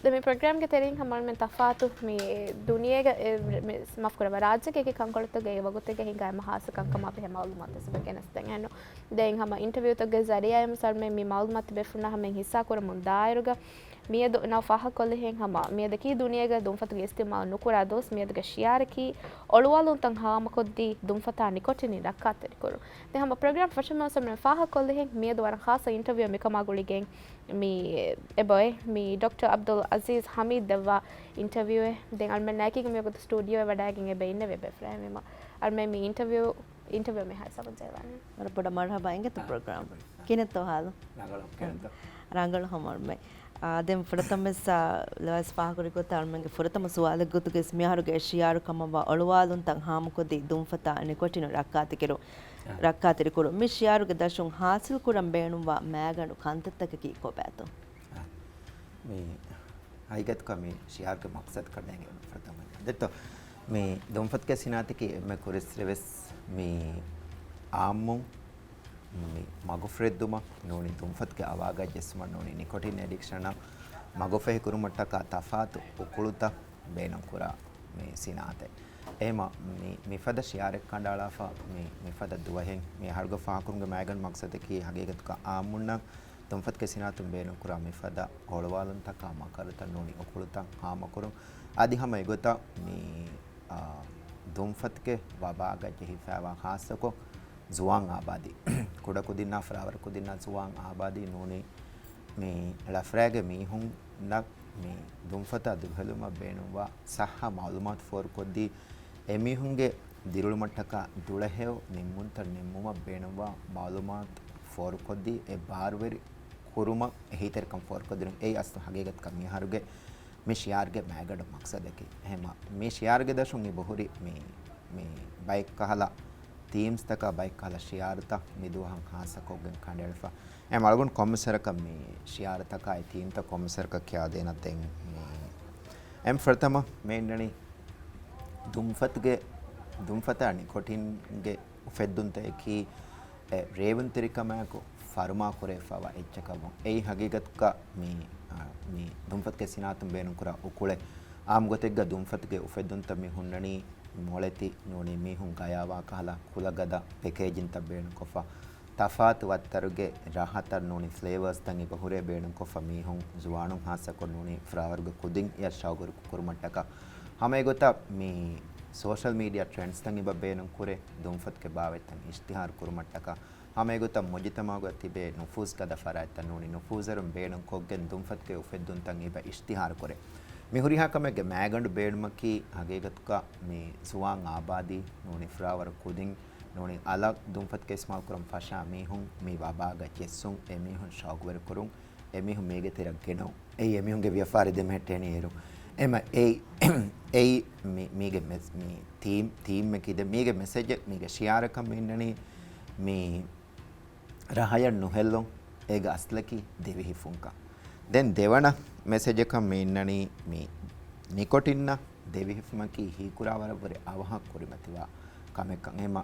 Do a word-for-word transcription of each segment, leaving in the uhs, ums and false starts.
ދެން މި ޕްރޮގްރާމްގެ ތެރެއިން ހަމަ މި ތަފާތު މި ދުނިޔޭގަ އެ، މި މަފްކުރަވާ ރާއްޖޭގެ ކަންކޮޅުތަކުގެ އެ ވަގުތެއްގެ ހިނގާ އެމަ ހާއްސަ ކަންކަމާ ބެހޭ މައުލޫމާތު ވެސް ގެނެސްދޭން. އެހެން ދެން ހަމަ އިންޓަވިއުތަކުގެ ޒަރީއާއިން ވެސް އަޅުމެން މި މައުލޫމާތު ބޭފުޅުންނާ ހަމަ ހިއްސާ ކުރަމުން ދާއިރުގަ މިއަދު ނަވް ފާހަގަކޮށްލިހެން ހަމަ މިއަދަކީ ދުނިޔޭގަ ދުންފަތުގެ އިސްތިއުމާލު ނުކުރާ ދުވަސް، މިއަދުގެ ޝިއާރަކީ އޮޅުވާލުންތައް ހާމަކޮށްދީ ދުންފަތާ ނިކޮޓިން ރައްކާތެރިކުރުން. ދެން ހަމަ ޕްރޮގްރާމް ފަށަމަ ސަމް ފާހަގަކޮށްލިހެން މިއަދު ވަރަށް ޚާއްސަ އިންޓަވިއު މިކަމާ ގުޅިގެން މި އެބައޮތް މި ޑޮކްޓަރ އަބްދުލް އަޒީޒް ހަމީދް ދެއްވާ އިންޓަވިއުއެއް. ދެން އަޅުމެން ނައިކީގެ މިވަގުތު ސްޓޫޑިއޯއެ ވަޑައިގެން އެބަ އިންނެވި އެބަ އެފްރާހިމް. އަޅުމެން މި އިންޓަވިއު، އިންޓަވިއު މިހާރު ސަބުން ޖައިވާނެ. ވަރަށް ބޮޑަށް މަރުހަބާ އިނގޭތޯ ޕްރޮގްރާމް. ކިހިނެއްތޯ ހާލު؟ ރަނގަޅު ކިހިނެއްތޯ؟ ރަނގަޅު ހަމަ އަޅުމެން. އާ، ދެން ފުރަތަމަވެސް، އާ، ލަވަސް ފާހަގަކުރި ގޮތަށް އަޅުމެންގެ ފުރަތަމަ ސުވާލެއް ގޮތުގައި މިހާރުގެ ޝިއާރު ކަމަށްވާ އޮޅުވާލުންތައް ހާމަކޮށްދީ ދުންފަތާ ނިކޮޓިނު ރައްކާތެރިކުރު-، އާ. ރައްކާތެރިކުރުން. މި ޝިއާރުގެ ދަށުން ހާސިލް ކުރަން ބޭނުންވާ މައިގަނޑު ކަންތައްތަކަކީ ކޮބާތޯ؟ އާ. މި ހަގީގަތުގަ މި ޝިއާރުގެ މަޤްޞަދަކަށް ނޭނގެ ފުރަތަމަ ދެއްތޯ. މި ދުންފަތުގެ ސިނާއަތަކީ އެންމެ ކުރިއްސުރެ ވެސް މި އާއްމުން މި މަގުފުރެއްދުމަށް ނޫނީ ދުންފަތުގެ އަވާގަ ޖެއްސުމަށް ނޫނީ ނިކޮޓިން އެޑިކްޝަނަށް މަގުފަހި ކުރުމަށްޓަކާ ތަފާތު އުކުޅުތައް ބޭނުންކުރާ މި ސިނާއަތެއް. އެހެމަ މި، މިފަދަ ޝިއާރެއް ކަނޑައަޅާފަ މި، މިފަދަ ދުވަހެއް މި އަހަރުގަ ފާހަގަކުރުމުގެ މައިގަނޑު މަޤްޞަދަކީ ހަގީގަތުގަ އާއްމުންނަށް ދުންފަތުގެ ސިނާއަތުން ބޭނުންކުރާ މިފަދަ އޮޅުވާލުންތަކާ މަކަރުތައް ނޫނީ އުކުޅުތައް ހާމަކުރުން. އަދި ހަމަ އެގޮތަށް މި، އާ، ދުންފަތުގެ ވަބާގަ ޖެހިފައިވާ ޚާއްޞަކޮށް ޒުވާން އާބާދީ، ކުޑަކުދިންނާ ފަރާވަރު ކުދިންނާ ޒުވާން އާބާދީ ނޫނީ މި ޅަފްރާގެ މީހުންނަށް މި ދުންފަތާ ދުރުހެލުމަށް ބޭނުންވާ ޞައްޙަ މައުލޫމާތު ފޯރުކޮށްދީ، އެމީހުންގެ ދިރިއުޅުމަށްޓަކާ ދުޅަހެޔޮ ނިންމުންތައް ނިންމުމަށް ބޭނުންވާ މައުލޫމާތު ފޯރުކޮށްދީ، އެ ބާރުވެރި ކުރުމަށް އެހީތެރިކަން ފޯރުކޮށްދިނުން. އެއީ އަސްލު ހަގީގަތަކަށް މިއަހަރުގެ މި ޝިއާރުގެ މައިގަނޑު މަޤްޞަދަކީ. އެހެމަ މި ޝިއާރުގެ ދަށުން އެބަހުރި މި، މި ބައެއްކަހަލަ ތީމްސްތަކާ ބައެއްކަހަލަ ޝިއާރުތައް މިދުވަހަށް ހާއްސަކޮށްގެން ކަނޑައެޅިފަ. އެމަ އަޅުގަނޑު ކޮންމެސް ވަރަކަށް މި ޝިއާރުތަކާއި ތީމްތައް ކޮންމެސް ވަރަކަށް ކިޔާދޭނަށް ދެން މި އެމް ފުރަތަމަ މި އިންނަނީ ދުންފަތުގެ، ދުންފަތާ ނިކޮޓިންގެ އުފެއްދުންތަކަކީ އެ ރޭވުންތެރިކަމާއެކު ފަރުމާކުރެވިފައިވާ އެއްޗަކަށްވުން. އެއީ ހަގީގަތުގަ މި، އާ، މި ދުންފަތުގެ ސިނާއަތުން ބޭނުންކުރާ އުކުޅެއް. އާއްމު ގޮތެއްގަ ދުންފަތުގެ އުފެއްދުންތައް މި ހުންނަނީ މޮޅެތި ނޫނީ މީހުން ގަޔާވާ ކަހަލަ ކުލަގަދަ ޕެކޭޖިންތައް ބޭނުންކޮށްފަ، ތަފާތު ވައްތަރުގެ ރަހަތައް ނޫނީ ފްލޭވާސްތައް އެބަހުރޭ ބޭނުންކޮށްފަ މީހުން ޒުވާނުން ހާއްސަކޮށް ނޫނީ ފަރާވަރުގެ ކުދިން އެއަށް ޝައުގުވެރި ކުރުމަށްޓަކާ. ހަމަ އެގޮތަށް މި ސޯޝަލް މީޑިއާ ޓްރެންޑްސްތައް އެބަ ބޭނުންކުރޭ ދުންފަތުގެ ބާވަތްތައް އިޝްތިހާރު ކުރުމަށްޓަކާ. ހަމަ އެގޮތަށް މުޖުތަމަޢުގަ ތިބޭ ނުފޫޒު ގަދަ ފަރާތްތައް ނޫނީ ނުފޫޒުވެރިން ބޭނުންކޮށްގެން ދުންފަތުގެ އުފެއްދުންތައް އެބަ އިޝްތިހާރު ކުރޭ. މި ހުރިހާ ކަމެއްގެ މައިގަނޑު ބޭނުމަކީ ހަގީގަތުގަ މި ޒުވާން އާބާދީ ނޫނީ ފަރާވަރު ކުދިން ނޫނީ އަލަށް ދުންފަތުގެ އިސްތިމާލު ކުރަން ފަށާ މީހުން މި ވަބާގަ ޖެއްސުން އެމީހުން ޝައުގުވެރި ކުރުން. އެމީހުން މީގެ ތެރެއަށް ގެނައުން. އެއީ އެމީހުންގެ ވިޔަފާރި ދެމެހެއްޓޭނީ އޭރު. އެމަ އެއީ، އެއީ މި، މީގެ މެސް-، މި ތީމް، ތީމްއެކީ ދެ މީގެ މެސެޖެއް، މީގެ ޝިއާރަކަށް މި އިންނަނީ މި ރަހަޔަށް ނުހެއްލުން، އޭގެ އަސްލަކީ ދެވިހިފުންކަން. ދެން ދެވަނަ މެސެޖަކަށް މި އިންނަނީ މި ނިކޮޓިންއަށް ދެވިހިފުމަކީ ހީކުރާ ވަރަށްވުރެ އަވަހަށް ކުރިމަތިވާ ކަމެއްކަން. އެހެމަ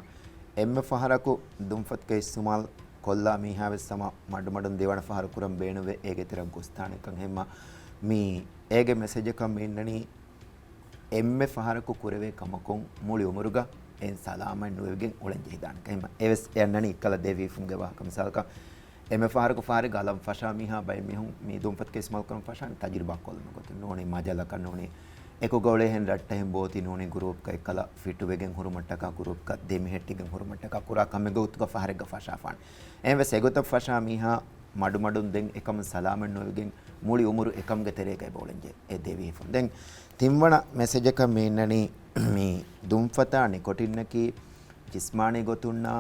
އެންމެ ފަހަރަކު ދުންފަތުގެ އިސްތިމާލް ކޮށްލާ މީހާވެސް ހަމަ މަޑުމަޑުން ދެވަނަ ފަހަރު ކުރަން ބޭނުންވެ އޭގެ ތެރެއަށް ގޮސްދާނެކަން. އެހެމަ މި އޭގެ މެސެޖަކަށް މި އިންނަނީ އެންމެ ފަހަރަކު ކުރެވޭ ކަމަކުން މުޅި އުމުރުގަ އެއިން ސަލާމަތް ނުވެވިގެން އުޅެން ޖެހިދާނެކަން. އެހެމަ އެވެސް އެ އަންނަނީ އެއްކަލަ ދެވިހިފުމުގެ ވާހަކަ. މިސާލަކަށް އެންމެ ފަހަރަކު ފަހަރެއްގަ އަލަށް ފަށާ މީހާ ބައެއް މީހުން މި ދުންފަތުގެ އިސްތިމާލް ކުރަން ފަށާނީ ތަޖުރިބާ ކޮށްލުމުގެ ގޮތުން ނޫނީ މަޖަލަކަށް ނޫނީ އެކުގަ އުޅޭހެން ރައްޓެހިން ބޯތި ނޫނީ ގުރޫޕްގަ އެއްކަލަ ފިޓުވެގެން ހުރުމަށްޓަކާ ގުރޫޕްގަ ދެމިހެއްޓިގެން ހުރުމަށްޓަކާ ކުރާ ކަމެއްގެ ގޮތުގަ ފަހަރެއްގަ ފަށާފާނެ. އެހެންވެސް އެގޮތަށް ފަށާ މީހާ މަޑުމަޑުން ދެން އެކަމުން ސަލާމަތް ނުވެގެން މުޅި އުމުރު އެކަމުގެ ތެރޭގައި އުޅެންޖެ އެ ދެވިހިފުން. ދެން ތިންވަނަ މެސެޖަކަށް މި އިންނަނީ މި ދުންފަތާ ނިކޮޓިންއަކީ ޖިސްމާނީ ގޮތުންނާ،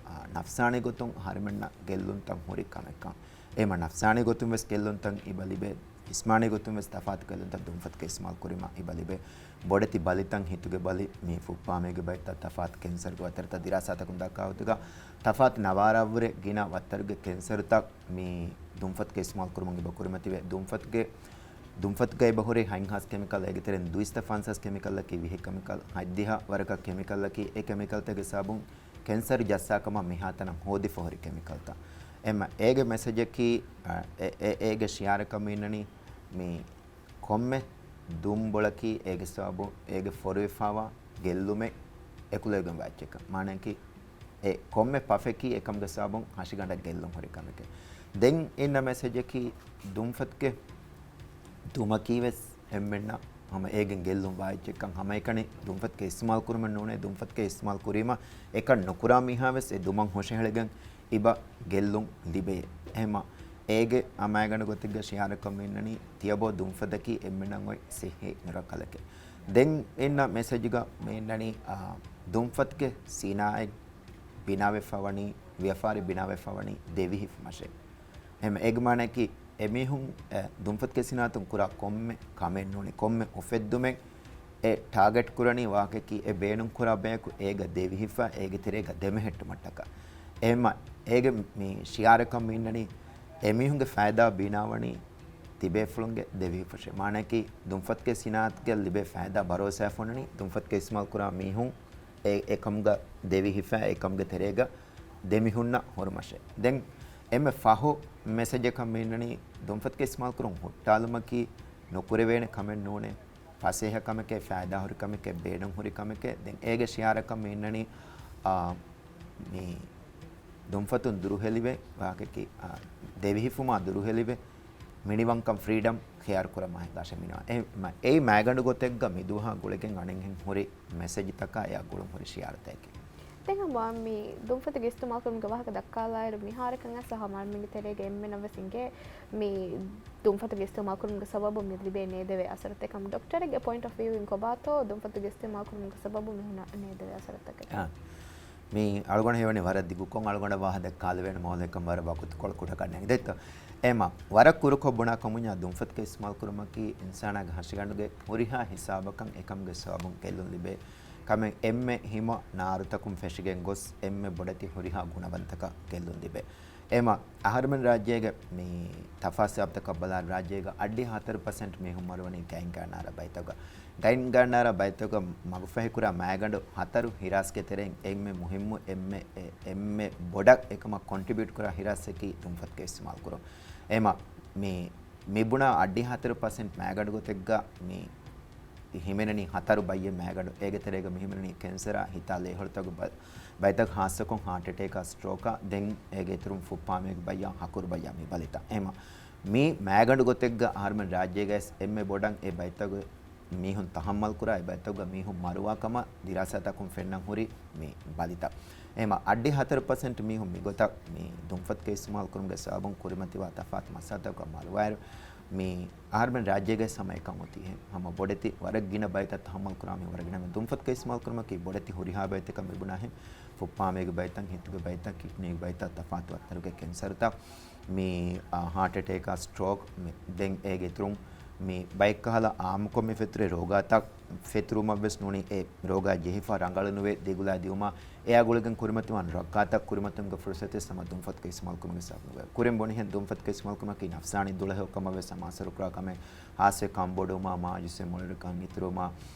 އާ، ނަފްސާނީ ގޮތުން އަހަރެމެންނަށް ގެއްލުންތައް ހުރި ކަމެއްކަން. އެހެމަ ނަފްސާނީ ގޮތުން ވެސް ގެއްލުންތައް އެބަ ލިބޭ، ޖިސްމާނީ ގޮތުން ވެސް ތަފާތު ގެއްލުންތައް ދުންފަތުގެ އިސްތިމާލް ކުރީމަ އެބަ ލިބޭ. ބޮޑެތި ބަލިތައް، ހިތުގެ ބަލި، މި ފުއްޕާމީގެ ބަލިތައް، ތަފާތު ކެންސަރުގެ ވައްތަރުތައް ދިރާސާތަކުން ދައްކާ ގޮތުގަ ތަފާތު ނަވާރައަށްވުރެ ގިނަ ވައްތަރުގެ ކެންސަރުތައް މި ދުންފަތުގެ އިސްތިމާލް ކުރުމުން އެބަ ކުރިމަތިވޭ. ދުންފަތުގެ، ދުންފަތުގައި އެބަހުރި ހަތްހާސް ކެމިކަލް، އޭގެ ތެރެއިން ދުއިސައްތަ ފަންސާސް ކެމިކަލްއަކީ ވިހި ކެމިކަލް، ހަތްދިހަ ވަރަކަށް ކެމިކަލްއަކީ އެ ކެމިކަލްތަކެއް ސަބަބުން ކެންސަރު ޖައްސާ ކަމަށް މިހާތަނަށް ހޯދިފަ ހުރި ކެމިކަލްތައް. އެމަ އޭގެ މެސެޖަކީ، އަ، އެ، އެ، އޭގެ ޝިއާރަކަށް މި އިންނަނީ މި ކޮންމެ ދުންބޮޅަކީ އޭގެ ސަބަބުން އޭގެ ފޮރުވިފާވާ ގެއްލުމެއް އެކުލެވިގެންވާ އެއްޗެއްކަން. މާނައަކީ އެ ކޮންމެ ޕަފެކީ އެކަމުގެ ސަބަބުން ހަށިގަނޑަށް ގެއްލުން ހުރި ކަމެކޭ. ދެން އިންނަ މެސެޖަކީ ދުންފަތުގެ ދުމަކީ ވެސް އެންމެންނަށް ހަމަ އޭގެން ގެއްލުން ވާ އެއްޗެއްކަން. ހަމައެކަނި ދުންފަތުގެ އިސްތިމާލް ކުރުމެއް ނޫނޭ، ދުންފަތުގެ އިސްތިމާލް ކުރީމަ އެކަން ނުކުރާ މީހާ ވެސް އެ ދުމަށް ހުށަހެޅިގެން އިބަ ގެއްލުން ލިބެޔޭ. އެހެމަ އޭގެ އަމާގަނޑު ގޮތެއްގަ ޝިއާރަކަށް މި އިންނަނީ ތިޔަބޯ ދުންފަތަކީ އެންމެންނަށް އޮތް ސިއްހީ މިރަކަލެކޭ. ދެން އިންނަ މެސެޖުގަ މި އިންނަނީ، އާ، ދުންފަތުގެ ސިނާއަތް ބިނާވެފަ ވަނީ، ވިޔަފާރި ބިނާވެފަ ވަނީ ދެވިހިފުމަށޭ. އެހެމަ އޭގެ މާނައަކީ އެމީހުން، އެ، ދުންފަތުގެ ސިނާއަތުން ކުރާ ކޮންމެ ކަމެއް ނޫނީ، ކޮންމެ އުފެއްދުމެއް އެ ޓާގެޓް ކުރަނީ ވާހަކައަކީ އެ ބޭނުން ކުރާ ބަޔަކު އޭގަ ދެވިހިފަ އޭގެ ތެރޭގަ ދެމެހެއްޓުމަށްޓަކާ. އެހެމަ އޭގެ މި ޝިއާރަކަށް މި އިންނަނީ އެމީހުންގެ ފައިދާ ބިނާވަނީ ތިބޭފުޅުންގެ ދެވިހިފުށޭ. މާނައަކީ ދުންފަތުގެ ސިނާއަތުގެ ލިބޭ ފައިދާ ބަރޯސާ ފޮނުނީ ދުންފަތުގެ އިސްތިމާލް ކުރާ މީހުން އެ، އެކަމުގަ ދެވިހިފަ އެކަމުގެ ތެރޭގަ ދެމިހުންނަ ހުރުމަށޭ. ދެން އެންމެ ފަހު މެސެޖަކަށް މި އިންނަނީ ދުންފަތުގެ އިސްތިމާލް ކުރުން ހުއްޓާލުމަކީ ނުކުރެވޭނެ ކަމެއް ނޫނޭ. ފަސޭހަ ކަމެކޭ، ފައިދާހުރި ކަމެކޭ، ބޭނުންހުރި ކަމެކޭ. ދެން އޭގެ ޝިއާރަކަށް މި އިންނަނީ، އާ، މި ދުންފަތުން ދުރުހެލިވެ، ވާހަކައަކީ، އާ، ދެވިހިފުމާ ދުރުހެލިވެ، މިނިވަންކަން ފްރީޑަމް ޚިޔާރު ކުރަމާ ހިނގާށޭ މިނިވަން. އެ، މަ، އެއީ މައިގަނޑު ގޮތެއްގަ މިދުވަހާ ގުޅިގެން އަނެއްހެން ހުރި މެސެޖްތަކާ އެއާ ގުޅުން ހުރި ޝިއާރުތަކެކޭ. ދެން ހަމަ މި ދުންފަތުގެ އިސްތިމާލް ކުރުމުގެ ވާހަކަ ދައްކާލާއިރު، މިހާރަކަށް އައިސް ހަމަ މި ތެރޭގަ އެންމެނަށް ވެސް އިނގޭ މި ދުންފަތުގެ އިސްތިމާލް ކުރުމުގެ ސަބަބުން މި ލިބޭ ނޭދެވޭ އަސަރުތައް ކަމަށް. ޑޮކްޓަރެއްގެ ޕޮއިންޓް އޮފް ވިއުއިން ކޮބާތޯ ދުންފަތުގެ އިސްތިމާލް ކުރުމުގެ ސަބަބުން މީހުންނަށް ނޭދެވޭ އަސަރުތަކަކީ؟ އާ. މި އަޅުގަނޑު ހެޔޮވަނީ ވަރަށް ދިގުކޮށް، އަޅުގަނޑަށް ވާހަކަ ދައްކާލެވޭނެ މައުޟޫއެއްކަން ވަރަށް ވަގުތުކޮޅު ކުޑަކަށް ނެގިދެއްތޯ. އެމަ، ވަރަށް ކުރުކޮށް ބުނާ ކަމުންޏާ ދުންފަތުގެ އިސްތިމާލް ކުރުމަކީ އިންސާނާގެ ހަށިގަނޑުގެ ހުރިހާ ހިސާބަކަށް އެކަމުގެ ސަބަބުން ގެއްލުން ލިބޭ ކަމެއް. އެންމެ ހިމަ ނާރުތަކުން ފެށިގެން ގޮސް އެންމެ ބޮޑެތި ހުރިހާ ގުނަވަންތަކަށް ގެއްލުން ލިބޭ. އެމަ، އަހަރުމެން ރާއްޖޭގެ މި ތަފާސް ސަބަބުތަކަށް ބަލާއިރު ރާއްޖޭގަ އަށްޑިހަ ހަތަރު ޕަސެންޓް މީހުން މަރުވަނީ ގައިންގާނާރާ ބައިތަކުގަ. ގައިންގާނާރާ ބައިތަކުގަ މަގުފަހިކުރާ މައިގަނޑު ހަތަރު ހިރާސްގެ ތެރެއިން އެންމެ މުހިއްމު، އެންމެ، އެ، އެންމެ ބޮޑަށް އެކަމަށް ކޮންޓްރިބިއުޓް ކުރާ ހިރާސްއަކީ ދުންފަތުގެ އިސްތިމާލް ކުރުން. އެމަ، މި، މި ބުނާ އަށްޑިހަ ހަތަރު ޕަސެންޓް މައިގަނޑު ގޮތެއްގަ މި ހިމެނެނީ ހަތަރު ބައްޔެއް މައިގަނޑު. އޭގެ ތެރޭގަ މި ހިމެނެނީ ކެންސަރާ، ހިތާ ލޭހޮޅުތަކުގެ ބަ-، ބައިތައް، ހާއްސަކޮށް ހާޓް އެޓޭކާ، ސްޓްރޯކާ، ދެން އޭގެ އިތުރުން ފުއްޕާމޭގެ ބައްޔާ، ހަކުރު ބައްޔާ މި ބަލިތައް. އެހެމަ މި މައިގަނޑު ގޮތެއްގަ އަހަރުމެން ރާއްޖޭގައިސް އެންމެ ބޮޑަށް އެ ބައިތަކުގެ މީހުން ތަހައްމަލް ކުރާ، އެ ބައިތަކުގަ މީހުން މަރުވާ ކަމަށް ދިރާސާތަކުން ފެންނަން ހުރި މި ބަލިތައް. އެހެމަ އަށްޑިހަ ހަތަރު ޕަސެންޓް މީހުން މިގޮތަށް މި ދުންފަތުގެ އިސްތިމާލް ކުރުމުގެ ސަބަބުން ކުރިމަތިވާ ތަފާތު މައްސަލަތަކަށް މަރުވާއިރު، މި އަހަރުމެން ރާއްޖޭގައި ހަމަ އެކަން އޮތީ ހެން. ހަމަ ބޮޑެތި ވަރަށް ގިނަ ބައިތައް ތަހައްމަލް ކުރާ މި ވަރަށް ގިނަ މި ދުންފަތުގެ އިސްތިމާލް ކުރުމަކީ ބޮޑެތި ހުރިހާ ބައިތަކަށް މި ބުނާ ހެން. ފުއްޕާމޭގެ ބައިތައް، ހިތުގެ ބައިތައް، ކިޑްނީގެ ބައިތައް، ތަފާތު އަތްތަރުގެ ކެންސަރުތައް، މި، އާ، ހާޓް އެޓޭކާ، ސްޓްރޯކް، މި، ދެން އޭގެ އިތުރުން މި ބައެއްކަހަލަ އާއްމުކޮށް މި ފެތުރޭ ރޯގާތައް ފެތުރުމަށްވެސް ނޫނީ އެ ރޯގާ ޖެހިފަ ރަނގަޅު ނުވެ ދިގުލާ ދިއުމާ، އެއާ ގުޅިގެން ކުރިމަތިވާން ރައްކާތައް ކުރިމަތުމުގެ ފުރުސަތެއް ހަމަ ދުންފަތުގެ އިސްތިމާލް ކުރުމުގެ ސަބަބުން ވޭ. ކުރިން ބުނިހެން ދުންފަތުގެ އިސްތިމާލް ކުރުމަކީ ނަފްސާނީ ދުޅަހެޔޮ ކަމަށް ވެސް ހަމަ އަސަރު ކުރާ ކަމެއް. ހާއްސަ ކަންބޮޑުވުމާ، މާ ޖުއްސެއް މޮޅިވެރިކަން އިތުރުވުމާ،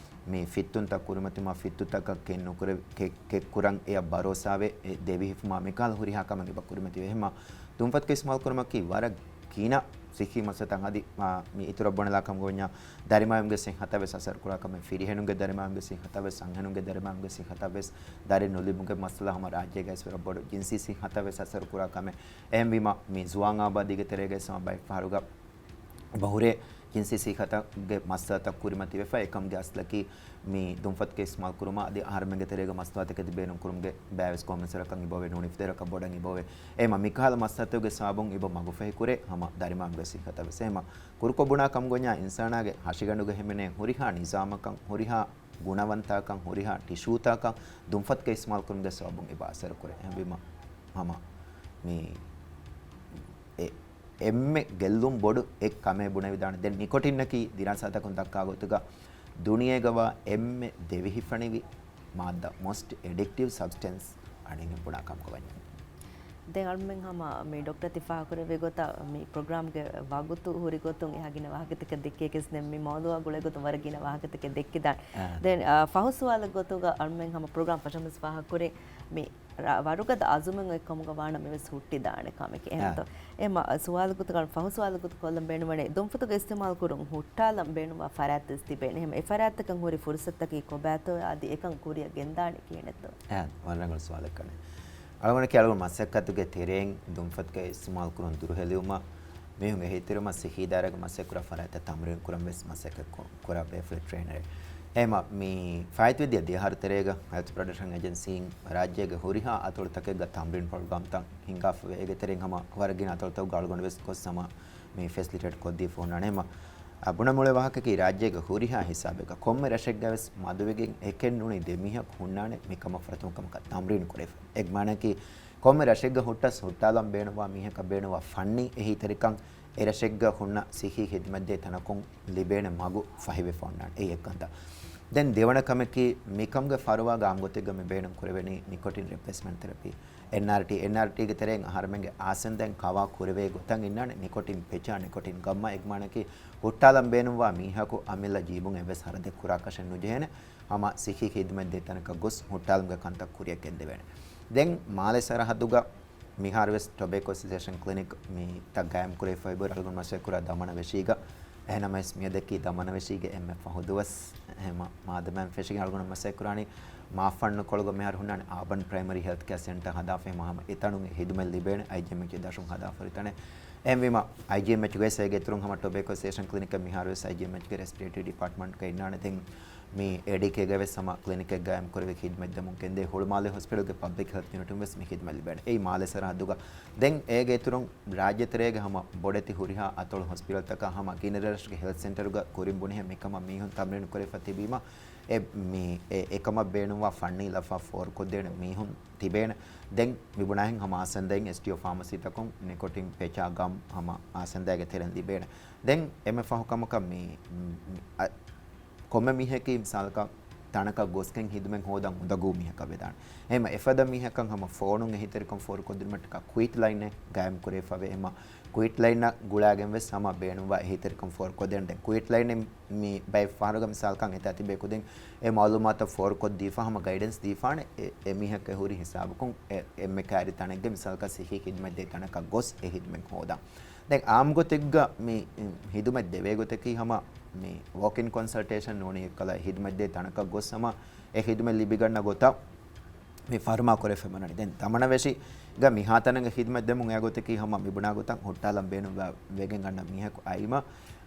މި ފިއްތުންތައް ކުރިމަތިވުމާ، ފިއްތުތަކަށް ކެއް ނުކުރެ، ކެއް، ކެއް ކުރަން އެއަށް ބަރޯސާވެ، އެ ދެވިހިފުމާ މިކަހަލަ ހުރިހާ ކަމެއް އެބަ ކުރިމަތިވޭ. ހަމަ ދުންފަތުގެ އިސްތިމާލް ކުރުމަކީ ވަރަށް ގިނަ ސިއްހީ މައްސަލަތައް އަދި، މާ، މި އިތުރަށް ބުނެލާ ކަމުގަ ވަންޏާ ދަރިމައިންގެ ސިއްހަތަށް ވެސް އަސަރު ކުރާ ކަމެއް، ފިރިހެނުންގެ ދަރިމައިންގެ ސިއްހަތަށް ވެސް، އަންހެނުންގެ ދަރިމައިންގެ ސިއްހަތަށް ވެސް، ދަރި ނުލިބުމުގެ މައްސަލަ ހަމަ ރާއްޖޭގައި ވެސް ވަރަށް ބޮޑު ޖިންސީ ސިއްހަތަށް ވެސް އަސަރު ކުރާ ކަމެއް. އެހެންވީމަ، މި ޒުވާން އާބާދީގެ ތެރޭގައި ވެސް ހަމަ ބައެއް ފަހަރުގަ އެބަ ހުރޭ ޖިންސީ ސިއްހަތުގެ މައްސަލަތައް ކުރިމަތިވެފަ. އެކަމުގެ އަސްލަކީ މި ދުންފަތުގެ އިސްތިމާލް ކުރުމާ އަދި އަހަރުމެންގެ ތެރޭގަ މަސްތުވާތަކެތި ބޭނުން ކުރުމުގެ ބައިވެސް ކޮންމެސް ވަރަކަށް އިބަވޭ ނޫނީ ފިދަރަކަށް ބޮޑަށް އިބަވޭ. އެހެމަ މިކަހަލަ މައްސަލަތަކުގެ ސަބަބުން އިބަ މަގުފަހި ކުރޭ ހަމަ ދަރިމައިންގެ ސިއްހަތަށް ވެސް. އެހެމަ ކުރުކޮށް ބުނާ ކަމުގަ ވަންޏާ އިންސާނާގެ ހަށިގަނޑުގަ ހިމެނޭ ހުރިހާ ނިޒާމަކަށް، ހުރިހާ ގުނަވަންތަކަން، ހުރިހާ ޓިޝޫތަކަށް ދުންފަތުގެ އިސްތިމާލް ކުރުމުގެ ސަބަބުން އިބަ އަސަރު ކުރޭ. އެހެންވީމަ ހަމަ މި އެ އެންމެ ގެއްލުން ބޮޑު އެއް ކަމޭ ބުނެވިދާނެ. ދެން ނިކޮޓިންއަކީ ދިރާސާތަކުން ދައްކާ ގޮތުގަ ދުނިޔޭގަވާ އެންމެ ދެވިހިފަނިވި މާއްދާ، މޯސްޓް އެޑިކްޓިވް ސަބްސްޓެންސް އަނެއް ބުނާ ކަމުގަ ވަންޏާ. ދެން އަޅުމެން ހަމަ މި ޑޮކްޓަރ ތި ފާހަގަކުރެއްވި ގޮތަށް މި ޕްރޮގްރާމްގެ ވަގުތު ހުރި ގޮތުން އެހާ ގިނަ ވާހަކަތަކެއް ދެއްކިޔަކީސް ނެއް މި މައުޟޫއާ ގުޅޭ ގޮތުން ވަރަށް ގިނަ ވާހަކަތަކެއް ދެއްކިދާނެ. އާ. ދެން، އާ، ފަހު ސުވާލެއް ގޮތުގަ އަޅުމެން ހަމަ ޕްރޮގްރާމް ފަށަންވެސް ފާހަގަކުރި މި ރ-، ވަރުގަދަ އަޒުމެއް އޮތް ކަމުގަ ވާނަމަވެސް ހުއްޓިދާނެ ކަމެކޭ. އެހެންތޯ؟ އެ މަ-، ސުވާލު ގޮތަކަށް ފަހު ސުވާލު ގޮތަށް ކޮށްލަން ބޭނުންވަނީ، ދުންފަތުގެ އިސްތިމާލު ކުރުން ހުއްޓާލަން ބޭނުންވާ ފަރާތް ވެސް ތިބޭނެ. އެހެން އެ ފަރާތްތަކަށް ހުރި ފުރުސަތަކީ ކޮބާތޯ؟ އަދި އެކަން ކުރިއަށް ގެންދާނެ ކިހިނެއްތޯ؟ އެ، ވަރަށް ރަނގަޅު ސުވާލެއް ކަނެ. އަޅުގަނޑަކީ އަޅުގަނޑު މަސައްކަތުގެ ތެރެއިން ދުންފަތުގެ އިސްތިމާލު ކުރުން ދުރުހެލިވުމަށް މީހުން އެހީތެރިވުމަށް ސިއްހީ ދާއިރާގެ މަސައްކަތް ކުރާ ފަރާތްތައް ތަމްރީން ކުރަން ވެސް މަސައްކަތް ކު-، ކުރާ ބޭފުޅެއް ޓްރެއިނަރެއް. އެހެންވީމަ މި ފާއިތުވެދިޔަ ދެއަހަރު ތެރޭގަ ހެލްތު ޕްރޮޓެކްޝަން އޭޖެންސީން ރާއްޖޭގެ ހުރިހާ އަތޮޅުތަކެއްގަ ތަމްރީން ޕްރޮގްރާމްތައް ހިންގާފަވޭ. އޭގެ ތެރެއިން ހަމަ ވަރަށް ގިނަ އަތޮޅުތަކުގަ އަޅުގަނޑު ވެސް ގޮސް ހަމަ މި ފެސިލިޓޭޓް ކޮށްދީފަ އޮންނާނެ. އެހެންވީމަ އަ، ބުނަމުޅެ ވާހަކައަކީ ރާއްޖޭގެ ހުރިހާ ހިސާބެއްގަ ކޮންމެ ރަށެއްގަ ވެސް މަދުވެގެން އެކެއް ނޫނީ ދެ މީހަކު ހުންނާނެ މިކަމަށް ފުރަތަމަ ކަމަކަށް ތަމްރީނު ކުރެވިފަ. އެ މާނައަކީ ކޮންމެ ރަށެއްގަ ހުއްޓަސް ހުއްޓާލަން ބޭނުންވާ މީހަކަށް ބޭނުންވާ ފަންނީ އެހީތެރިކަން އެ ރަށެއްގަ ހުންނަ ސިއްހީ ހިދުމަތްދޭ ތަނަކުން ލިބޭނެ މަގު ފަހިވެފަ އޮންނާނެ. އެއީ އެއްކަންތައް. ދެން ދެވަނަ ކަމަކީ މިކަމުގެ ފަރުވާގަ އާންމު ގޮތެއްގަ މި ބޭނުން ކުރެވެނީ ނިކޮޓިން ރިޕްލޭސްމަންޓް ތެރަޕީ. އެންއާރްޓީ، އެންއާރްޓީގެ ތެރެއިން އަހަރެމެންގެ އާސަންދައިން ކަވާ ކުރެވޭ ގޮތަށް އިންނާނެ ނިކޮޓިން ޕެޗާ، ނިކޮޓިން ގައްމާ. އެ މާނައަކީ ހުއްޓާލަން ބޭނުންވާ މީހަކު އަމިއްލަ ޖީބުން އެއްވެސް ހަރަދެއް ކުރާކަށެއް ނުޖެހޭނެ. ހަމަ ސިއްހީ ހިދުމަތްދޭ ތަނަކަށް ގޮސް ހުއްޓާލުމުގެ ކަންތައް ކުރިއަށް ގެންދެވޭނެ. ދެން މާލެ ސަރަހައްދުގަ މިހާރުވެސް ޓޮބޭކޯ ސެސޭޝަން ކްލިނިކް މިތައް ގާއިމް ކުރެވިފައި ބުރަ އަޅުގަނޑު މަސައްކަތް ކުރާ ދަމަނަ ވެށީގަ. އެހެނަމަވެސް މިއަދަކީ ދަމަނަ ވެށީގެ އެންމެ ފަހު ދުވަސް. އެހެންވީމަ މާދަމާއިން ފެށިގެން އަޅުގަނޑު މަސައްކަތް ކުރާނީ މާފަންނުކޮޅުގަ މިހާރު ހުންނާނެ އާބަން ޕްރައިމަރީ ހެލްތް ކެއާ ސެންޓަރ ހަދާފައި ހަމަ އެތަނުން އެ ހިދުމަތް ލިބޭނެ. އައިޖީއެމްއެޗް ދަށުން ހަދާފަ ހުރި ތަނެއް. އެހެންވީމަ އައިޖީއެމްއެޗްގެ ވެސް އޭގެ އިތުރުން ހަމަ ޓޮބޭކޯ ސެސޭޝަން ކްލިނިކް މިހާރުވެސް އައިޖީއެމްއެޗްގެ ރެސްޕިރޭޓަރީ ޑިޕާޓްމަންޓްގަ އިންނާނެ. ދެން މި އޭޑީކޭގަ ވެސް ހަމަ ކްލިނިކެއް ގާއިމް ކުރެވި ހިދުމަތް ދެމުން ގެންދޭ. ހުޅުމާލެ ހޮސްޕިޓަލްގެ ޕަބްލިކް ހެލްތް ޔުނިޓުން ވެސް މި ހިދުމަތް ލިބޭނެ. އެއީ މާލެ ސަރަހައްދުގަ. ދެން އޭގެ އިތުރުން ރާއްޖެ ތެރޭގެ ހަމަ ބޮޑެތި ހުރިހާ އަތޮޅު ހޮސްޕިޓަލްތަކާ ހަމަ ގިނަ ރަށްރަށުގެ ހެލްތް ސެންޓަރުގަ ކުރިން ބުނިހެން މިކަމަށް މީހުން ތަމްރީނު ކުރެވިފަ ތިބީމަ، އެ މި އެ އެކަމަށް ބޭނުންވާ ފަންނީ ލަފާ ފޯރުކޮށްދޭނެ މީހުން ތިބޭނެ. ދެން މިބުނާހެން ހަމަ އާސަންދައިން އެސްޓީއޯ ފާމަސީތަކުން ނިކޮޓިން ޕެޗާ ގަމް ހަމަ އާސަންދައިގެ ތެރެއިން ލިބޭނެ. ދެން އެންމެ ފަހު ކަމަކަށް މި، މި، އަ، ކޮންމެ މީހަކީ މިސާލަކަށް ތަނަކަށް ގޮސްގެން ހިދުމަތް ހޯދަން އުނދަގޫ މީހަކަށް ވެދާނެ. އެހެންވީމަ އެފަދަ މީހަކަށް ހަމަ ފޯނުން އެހީތެރިކަން ފޯރުކޮށްދިނުމަށްޓަކާ ކުއިޓް ލައިނެއް ގާއިމް ކުރެވިފަވޭ. އެހެންވީމަ ކުއިޓް ލައިންއަށް ގުޅާގެން ވެސް ހަމަ ބޭނުންވާ އެހީތެރިކަން ފޯރުކޮށްދޭނެ. ދެން ކުއިޓް ލައިން މި ބައެއް ފަހަރުގަ މިސާލަކަށް އެތާ ތިބޭ ކުދިން އެ މައުލޫމާތަށް ފޯރުކޮށްދީފަ ހަމަ ގައިޑެންސް ދީފާނެ އެ، އެ މީހަކަށް ހުރި ހިސާބަކުން އެ، އެންމެ ކައިރި ތަނެއްގެ މިސާލަކަށް ސިއްހީ ހިދުމަތް ދޭ ތަނަކަށް ގޮސް އެ ހިދުމަތް ހޯދަން. ދެން އާއްމު ގޮތެއްގަ މި ހިދުމަތް ދެވޭ ގޮތަކީ ހަމަ މި ވޯކް އިން ކޮންސަލްޓޭޝަން ނޫނީ އެއްކަލަ ހިދުމަތް ދޭ ތަނަކަށް ގޮސް ހަމަ އެ ހިދުމަތް ލިބިގަންނަ ގޮތަށް މި ފަރުމާ ކުރެވިފައި ވަނީ. ދެން ދަމަނަ ވެށިގަ މިހާތަނަށް ހިދުމަތް ދެމުން އެ ގޮތަކީ ހަމަ މި ބުނާ ގޮތަށް ހުއްޓާލަން ބޭނުން ވެ-، ވެގެން ގަންނަ މީހަކު އައީމަ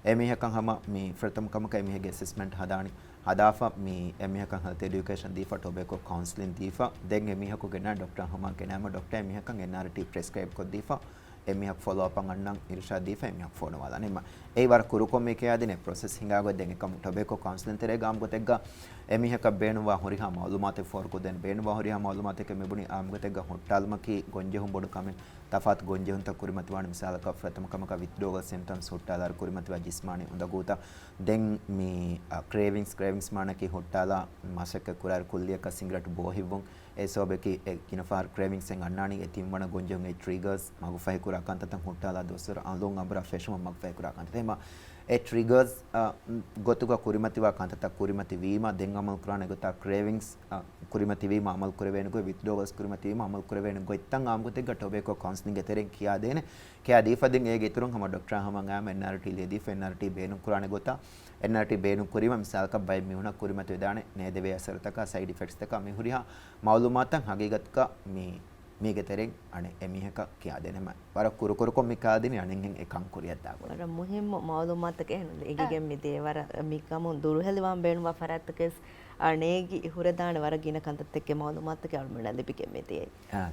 އެ މީހަކަށް ހަމަ މި ފުރަތަމަ ކަމަކަށް އެ މީހެއްގެ އެސެސްމަންޓް ހަދާނީ. ހަދާފަ މި އެ މީހަކަށް ހެލްތް އެޑިއުކޭޝަން ދީފަ، ޓޮބޭކޯ ކައުންސިލިން ދީފަ، ދެން އެ މީހަކު ގެންނާ ޑޮކްޓަރ ހަމަ ގެނައިމަ ޑޮކްޓަރ އެ މީހަކަށް އެންއާރްޓީ ޕްރެސްކްރައިބް ކޮށްދީފަ، އެ މީހަކު ފޮލޯ އަޕަށް އަންނަން އިރުޝާދް ދީފަ، އެ މީހަކު ފޯނުވާލާނެ. އެ ވަރަށް ކުރުކޮށް މި ކިޔާދިން އެ ޕްރޮސެސް ހިނގާ ގޮތް ދެން އެކަމު ޓޮބޭކޯ ކައުންސިލިން ތެރޭގަ އާއްމު ގޮތެއްގަ އެ މީހަކަށް ބޭނުންވާ ހުރިހާ މައުލޫމާތެއް ފޯރުކޮށްދޭނެ. ބޭނުންވާ ހުރިހާ މައުލޫމާތެއް މި ބުނީ އާއްމު ގޮތެއްގަ ހުއްޓާލުމަކީ ގޮންޖެހުން ބޮޑު ކަމެއް. ތަފާތު ގޮންޖެހުންތައް ކުރިމަތިވާނެ. މިސާލަކަށް ފުރަތަމަ ކަމަކަށް ވިތްޑްރޯވަލް ސިމްޕްޓަމްސް ހުއްޓާލާއިރު ކުރިމަތިވާ ޖިސްމާނީ އުނދަގޫތައް. ދެން މި، އަ، ކްރޭވިންގްސް، ކްރޭވިންގްސް މާނައަކީ ހުއްޓާލާ މަސައްކަތް ކުރާއިރު ކުއްލިއަކަށް ސިނގިރަޓް ބޯ ހިއްވުން. އެ ސަބަބަކީ އެ ގިނަ ފަހަރު ކްރޭވިންގްސް އެއް އަންނާނީ އެ ތިންވަނަ ގޮންޖެހުން އެ ޓްރިގަރސް މަގުފަހި ކުރާ ކަންތައްތައް ހުއްޓާލާ ދުވަސްވަރު އަލުން އަނބުރާ ފެށުމަށް މަގުފަހި ކުރާ ކަންތައް. އެހެންވީމަ އެ ޓްރިގަރސް، އަ، ގޮތުގަ ކުރިމަތިވާ ކަންތައްތައް ކުރިމަތިވީމަ ދެން އަމަލު ކުރާނެ ގޮތާ ކްރޭވިންގްސް، އަ، ކުރިމަތިވީމަ އަމަލު ކުރެވޭނެ ގޮތް، ވިތްޑްރޯވަލްސް ކުރިމަތިވީމަ އަމަލު ކުރެވޭނެ ގޮތްތައް އާއްމު ގޮތެއްގަ ޓޮބޭކޯ ކައުންސިލިންގ ތެރެއިން ކިޔާދޭނެ. ކިޔާދީފަ ދެން އޭގެ އިތުރުން ހަމަ ޑޮކްޓަރ ހަމަ އައިމަ އެންއާރްޓީ ލިޔެދީފަ އެންއާރްޓީ ބޭނުން ކުރާނެ ގޮތާ، އެންއާރްޓީ ބޭނުން ކުރީމަ މިސާލަކަށް ބައެއް މީހުނަށް ކުރިމަތިވެދާނެ ނޭދެވޭ އަސަރުތަކާ ސައިޑް އިފެކްޓްސްތަކާ މި ހުރިހާ މައުލޫމާތަށް ހަގީގަތަކަށް މި، މީގެ ތެރެއިން އަނެއް އެ މީހަކަށް ކިޔާދޭނެ. ވަރަށް ކުރުކުރުކޮށް މި ކާދިނީ އަނެއްހެން އެ ކަން ކުރިއަށްދާ ގޮތް. ވަރަށް މުހިއްމު މައުލޫމާތަކެއް އެހެން އެނގިގެން މި ދޭ. ވަރަށް މިކަމުން ދުރުހެލިވާން ބޭނުންވާ ފަރާތްތަކެސް އަ، ނޭގި ހުރެދާނެ ވަރަށް ގިނަ ކަންތައްތަކެއް މައުލޫމާތުތަކެއް އަޅުމެންނަށް ލިބިގެން މިދިޔައީ. އާ.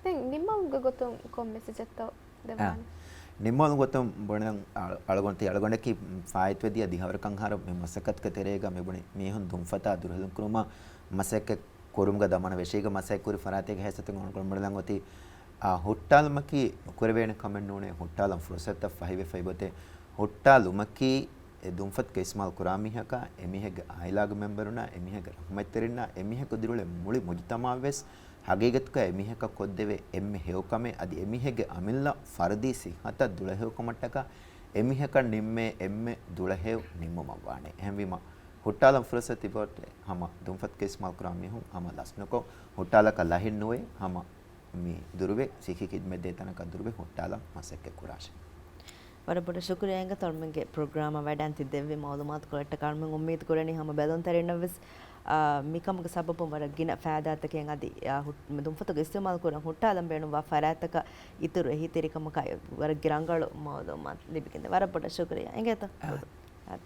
ދެން ނިންމަލުގެ ގޮތުން ކޮން މެސެޖެއްތޯ ދެވާނެ؟ އާ. ނިންމަލު ގޮތުން ބުނަން އަޅު-، އަޅުގަނޑު ތި-، އަޅުގަނޑަކީ ފާއިތުވެދިޔަ ދިހަވަރަކަށް ހަރު މި މަސައްކަތުގެ ތެރޭގަ މި ބުނި މީހުން ދުންފަތާ ދުރުހެލުން ކުރުމަށް މަސައްކަތް ކުރުމުގަ ދަމަނަ ވެށީގަ މަސައްކަތް ކުރި ފަރާތެއްގެ ހައިސިއްޔަތުން އަޅުގަނޑު ބުނެލަން އޮތީ، އާ، ހުއްޓާލުމަކީ ނުކުރެވޭނެ ކަމެއް ނޫނޭ، ހުއްޓާލަން ފުރުސަތުތައް ފަހިވެފައި އޮތޭ. ހުއްޓާލުމަކީ އެ ދުންފަތުގެ އިސްތިމާލު ކުރާ މީހަކާ، އެ މީހެއްގެ އާއިލާގެ މެމްބަރުންނާ، އެ މީހެއްގެ ރަހުމަތްތެރިންނާ، އެ މީހަކު ދިރިއުޅޭ މުޅި މުޖުތަމަޢަށް ވެސް ހަގީގަތުގަ އެ މީހަކަށް ކޮށްދެވޭ އެންމެ ހެޔޮ ކަމެއް އަދި އެ މީހެއްގެ އަމިއްލަ ފަރުދީ ސިއްހަތަށް ދުޅަހެޔޮކަމަށްޓަކާ އެ މީހަކަށް ނިންމޭ އެންމެ ދުޅަހެޔޮ ނިންމުމަށް ވާނެ. އެހެންވީމަ، ހުއްޓާލަން ފުރަސަތު ތިބޮއްޓެ ހަމަ ދުންފަތުގެ އިސްތިމާލް ކުރާ މީހުން ހަމަ ލަސްނުކޮށް، ހުއްޓާލަކަށް ލަހެއް ނުވެ، ހަމަ މި ދުރުވެ ސިއްހީ ޚިދްމަތް ދޭ ތަނަކަށް ދުރުވެ ހުއްޓާލަން މަސައްކަތް ކުރާށެ. ވަރަށް ބޮޑަށް ޝުކުރިއްޔާ އިނގޭތޯ އަޅުމެންގެ ޕްރޮގްރާމަށް ވަޑައިން ތި ދެއްވި މައުލޫމާތުކޮޅަށްޓަކާ. އަޅުމެން އުއްމީދު ކުރަނީ ހަމަ ބެލުންތެރިންނަށް ވެސް، އާ، މިކަމުގެ ސަބަބުން ވަރަށް ގިނަ ފައިދާތަކެއް އަދި، އާ، ހު-، ދުންފަތުގެ އިސްތިމާލް ކުރަން ހުއްޓާލަން ބޭނުންވާ ފަރާތްތަކަށް އިތުރު އެހީތެރިކަމަކާ ވަރަށް ގި ރަނގަޅު މައުލޫމާތު ލިބިގެންދޭ. ވަރަށް ބޮޑަށް ޝުކުރިއްޔާ އިނގޭތޯ. އާ. އާ.